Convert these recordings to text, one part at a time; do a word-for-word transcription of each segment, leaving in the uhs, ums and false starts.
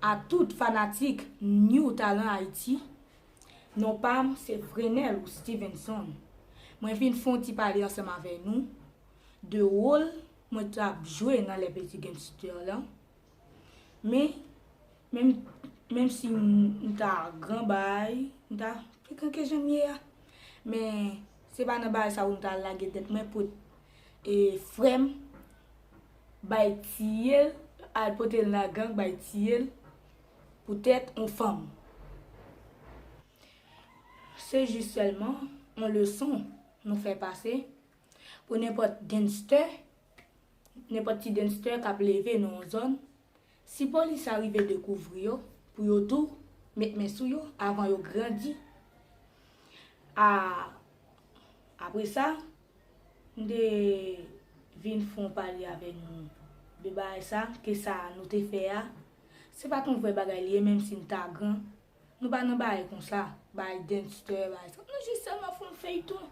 A tout fanatik New Talent Haïti, non pa m se Vrenel ou Stevenson. Mwen vin fè yon ti pale ansanm avè nou de wòl mwen t ap jwe nan Les Petits Gangsters lan. Men, menm, menm si m, m ta gran bay, m ta frekan ke jan m ye a. Men, se pa nan bagay sa pou m ta lage tèt mwen pou e frè m bay tiye l, al pote l nan gang, bay tiye l poutèt yon fanm. Se jis sèlman yon leson nou fè pase pou nenpòt gangster, nenpòt ti gangster k ap leve nan yon zòn. Si polis la rive dekouvri yo, pou yo tou met men sou yo avan yo grandi. A, apre sa, m te vin fè yon pale avè nou de bagay sa, ke sa nou te fè a, se pa t yon vrè bagay li ye, menm si n ta gran. Nou pa nan bagay konsa, bagay gangster, bagay sa. Nou jis sèlman fè yon feyton.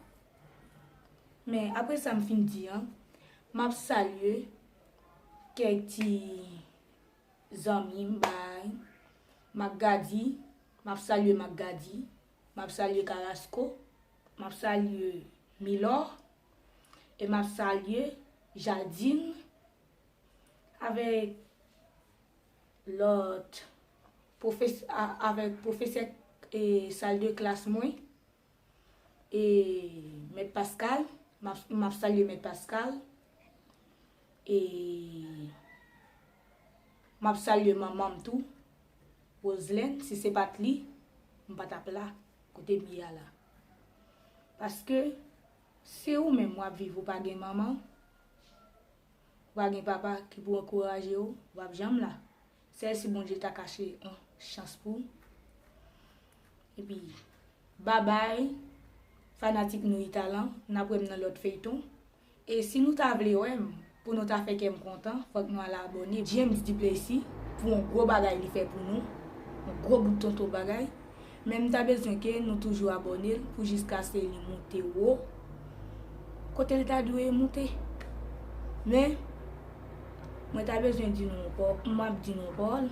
Men, apre sa m fin di an, m ap salye kèk ti zanmi m bay, Mak Gadi, m ap salye Mak Gadi, m ap salye Carrasco, m ap salye Milor, e m ap salye Jadine, avèk lòt pwofes-, a-, avèk pwofesè e sal de klas mwen, e mèt Pascal, m ap, m ap salye mèt Pascal, e m ap salye manman m tou, Roselène, si se pa t li, m pa t ap la, kote m ye a la. Paske, si ou menm w ap viv, ou pa gen manman, ou pa gen papa ki pou ankouraje w, w ap janm la. Sèl si Bondye ta kache yon chans pou ou. Epi, babay, fanatik nou Italan, n ap wè m nan lòt feyton. E si nou ta vle wè m, pou nou ta fè kè m kontan, fòk nou al abòne James Duplessis pou yon gwo bagay li fè pou nou, yon gwo bout tonton bagay. Men m ta bezwen ke nou toujou abòne l pou jiskaske li moute wo kote l ta dwe moute. Men, mwen ta bezwen di nou yon pa-, m ap di nou yon pawòl.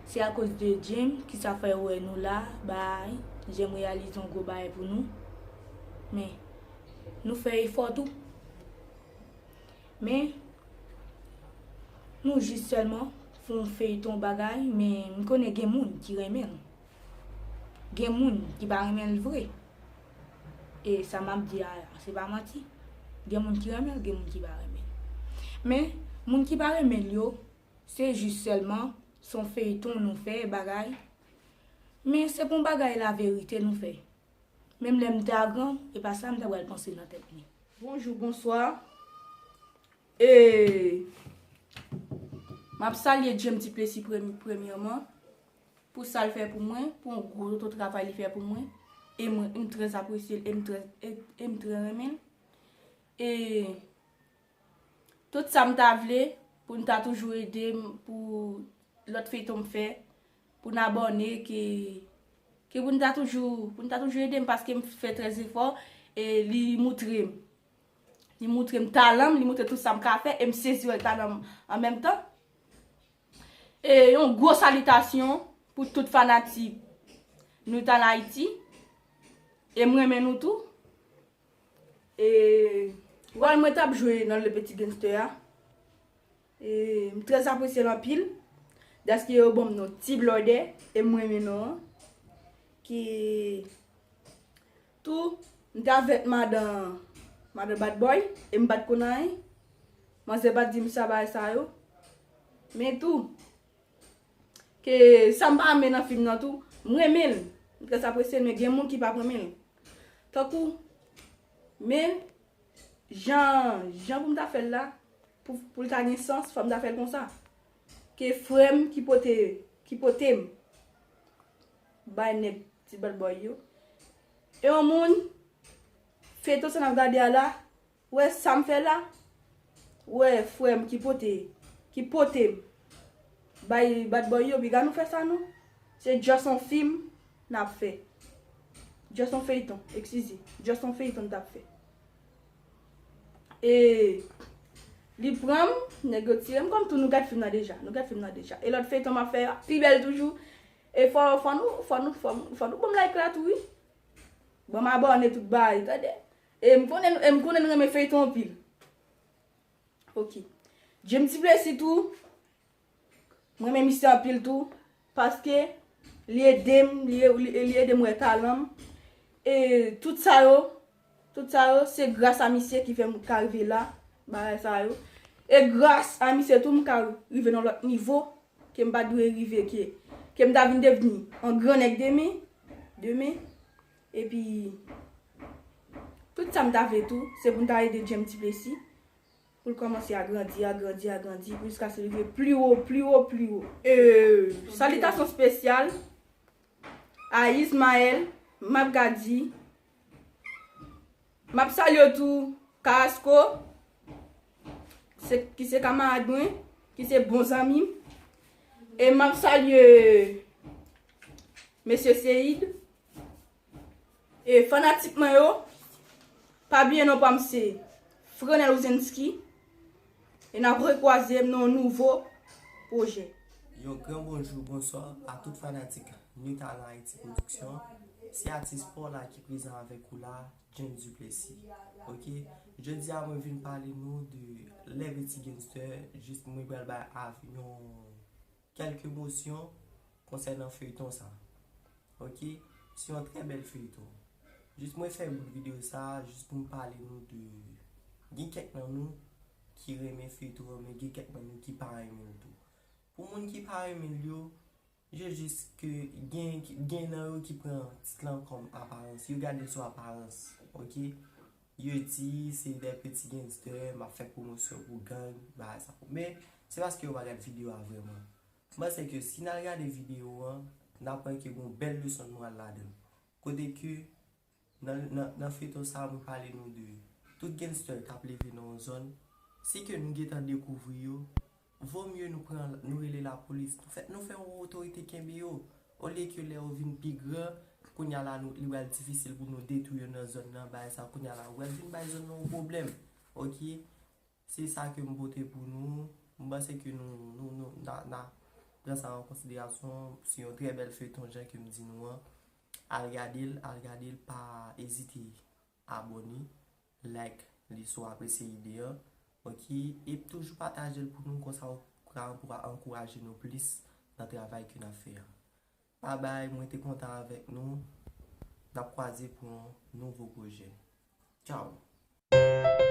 Se akoz de James ki sa fè w wè nou la, bay, James reyalize yon gwo bagay pou nou. Men, nou fè efò tou. Men, nou jis sèlman fè yon feyton bagay, men m konnen gen moun ki renmen l. Gen moun ki pa renmen l vre. E sa m ap di a, se pa manti. Gen moun ki renmen l, gen moun ki pa renmen l. Men, moun ki pa renmen l yo, se jis sèlman, se yon feyton nou fè, bagay. Men, se pa yon bagay laverite nou fè. Menm lè m ta gran, e pa sa m ta pral panse nan tèt mwen. Bonjou, bonswa. E, m ap salye James Duplessis premye-, premyèman, pou sa l fè pou mwen, pou yon gwo tonton travay li fè pou mwen. E mwen, m trè apresye l, e m trè, e, e m trè renmen l. E tout sa m ta vle, pou n ta toujou ede m, pou lòt feyton m fè, pou n abòne, ke, ke pou n ta toujou, pou n ta toujou ede m, paske m fè trè efò, e li moutre m. Li moutre m talan m, li moutre tout sa m ka fè, e m sezi wè talan m an menm tan. E yon gwo salitasyon pou tout fanatik New Talent Haïti, e m renmen nou tou. E wòl mwen t ap jwe nan Les Petits Gangsters a, e m trè apresye l anpil, dèske yo ban m non Ti Blòdè, e m renmen non an. Ki tou, m t avèk madan, madan Bad Boy, e m pa t konn anyen. Manzè pa t di m sa, bagay sa yo. Men tou, ke sa m pa renmen nan fim nan tou, m renmen l. M trè apresye l, men gen moun ki p ap renmen l. Tankou, men, jan, jan pou m ta fè l la, pou, pou l ta gen sans, fò m ta fè l konsa. Ke frè m ki pote, ki pote m bay nèg ti Bad Boy yo. E yon moun, feyton sa n ap gade a la, wè sa m fè la, wè frè m ki pote, ki pote m bay Bad Boy yo, piga nou fè sa non. Se just yon fim n ap fè. Just yon feyton, eskize. Just yon feyton n t ap fè. E Li pran m, nèg yo tire m, kòm tou nou gad fim nan deja. Nou gad fim nan deja. E lòt feyton m ap fè a, pi bèl toujou. E fò, fò nou, fò nou, fò, fò nou ban m like la tou, wi. Ban m abòne tout bagay, tande. E m konnen, e m konnen nou renmen feyton anpil. Ok. Jim Ti Plesi tou. Mwen renmen misye anpil tou. Paske li ede m, li, li, li ede m wè talan m. E tout sa yo, tout sa yo, se gras a misye ki fè m ka rive la, bagay sa yo. E gras a misye tou, m ka rive nan lòt nivo ke m pa t dwe rive, ke, ke m ta vin devni yon gran nèg demen, demen. Epi, tout sa m ta vle tou, se pou m ta ede Jim Ti Plesi. Pou l kòmanse agrandi, agrandi, agrandi, jiskaske l rive pli wo, pli wo, pli wo. E, salitasyon espesyal a Ismaël, m ap gadi. M ap salye tou Carrasco, se, ki se kamarad mwen, ki se bon zanmi m. E m ap salye Mesye Seid. E fanatik mwen yo, pa bliye non pa m se Frenel Ouzenski. E n ap rekwaze m nan yon nouvo pwojè. Yon gran bonjou, bonswa a tout fanatik New Talent Haïti Production. Se atis pa w la ki prezan avèk ou la, James Duplessis. Ok? Jodi a, mwen vin pale nou de Les Petits Gangsters. Jis mwen pral bay av yon kèlke emosyon konsènan feyton sa. Ok? Se yon trè bèl feyton. Jis mwen fè bout videyo sa, jis pou m pale nou de, gen kèk nan nou ki renmen feyton an, men gen kèk nan nou ki pa renmen l tou. Pou moun ki pa renmen l yo, yo jis ke gen, gen nan yo ki pran tit lan kòm aparans. Yo gade l sou aparans, ok? Yo di se des petits gangsters, m ap fè pwomosyon pou gang, bagay sa. Men, se paske yo pa gade videyo a vrèman. M panse ke si n al gade videyo an, n ap wè ke gon bèl leson n pral ladan l. Kote ke nan, nan, nan feyton sa a, mwen pale nou de tout gangster k ap leve nan yon zòn. Si ke nou gentan dekouvri yo, vo mye nou pran, nou rele lapolis. Nou fè, nou fè yon otorite kenbe yo. Olye ke lè yo vin pi gran, kounye a la, nou, li pral difisil pou nou detwi yo nan zòn nan, bagay sa, kounye a la, ou pral vin bay zòn nan yon pwoblèm. Ok? Se sa ke m pote pou nou. M panse ke nou, nou, nou, na, na pran sa an konsiderasyon. Se yon trè bèl feyton, jan ke m di nou an. Al gade l, al gade l, pa ezite abòne, like li si w apresye ide an. Ok, e toujou pataje l pou nou, konsa w ka ankoura-, ankouraje nou plis nan travay ke n ap fè a. Babay, mwen te kontan avèk nou. N ap kwaze pou yon nouvo pwojè. Tchaw!